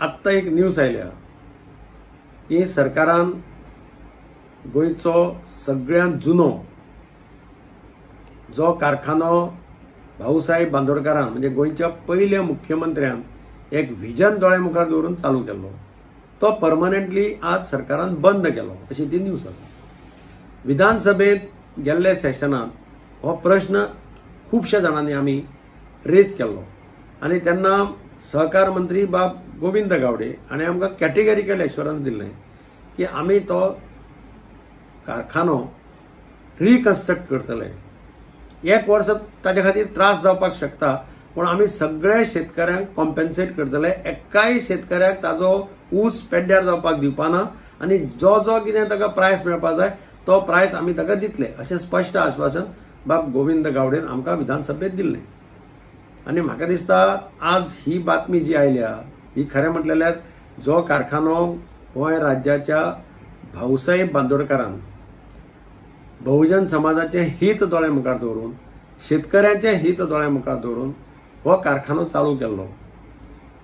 आत्तां एक न्यूज आयल्या की सरकारान गोंयचो सगळ्यांत जुनो जो कारखानो भाऊसाहेब बांदोडकारान म्हणजे गोंयच्या पयल्या मुख्यमंत्र्यान एक व्हिजन दोळ्या मुखार दवरून चालू केल्लो तो परमनंटली आज सरकारान बंद केलो अशी ती न्यूज आसा. विधानसभेंत गेल्ल्या सेशनात हो प्रश्न खुबश्या जाणांनी आमी रेज केल्लो आनी तेन्ना सहकार मंत्री बाब गोविंद गावडे हाणें आमकां कॅटेगरिकल एश्योरन्स दिल्लें की आमी तो कारखानो रिकन्स्ट्रक्ट करतले. एक वर्स ताच्या खातीर त्रास जावपाक शकता, पूण आमी सगळ्या शेतकऱ्यांक कॉम्पेन्सेट करतले. एकाय शेतकऱ्याक ताजो ऊस पेड्ड्यार जावपाक दिवपाना आनी जो जो कितें ताका प्रायस मेळपाक जाय तो प्रायस आमी ताका दितले अशें स्पश्ट आश्वासन बाब गोविंद गावडेन आमकां विधानसभेत दिल्लें. आनी म्हाका दिसता आज ही बातमी जी आयल्या ही खरें म्हटलें जो कारखानो गोंय राज्याच्या भाऊसाहेब बांदोडकारान बहुजन समाजाचें हित दोळ्या मुखार दवरून, शेतकऱ्यांचें हित दोळ्या मुखार दवरून हो कारखानो चालू केल्लो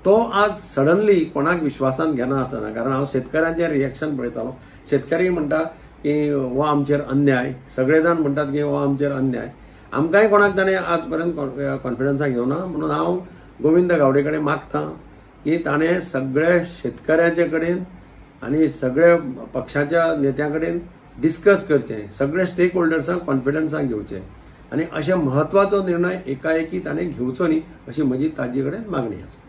तो आज सडनली कोणाक विश्वासान घेना आसना. कारण हांव शेतकऱ्यांचें रिएक्शन पळयतालो. शेतकरी म्हणटा की हो आमचेर अन्याय, सगळे जाण म्हणटात की हो आमचेर अन्याय. आमकांय कोणाक ताणें आज पर्यंत कॉन्फिडन्साक घेवना. म्हणून हांव गोविंद गावडे कडेन मागता की ताणें सगळे शेतकऱ्यांचे कडेन आनी सगळे पक्षाच्या नेत्यां कडेन डिस्कस करचें, सगळे स्टेक होल्डर्सांक कॉन्फिडन्साक घेवचें आनी अशें म्हत्वाचो निर्णय एकाएकी ताणें घेवचो न्ही अशी म्हजी ताजे कडेन मागणी आसा.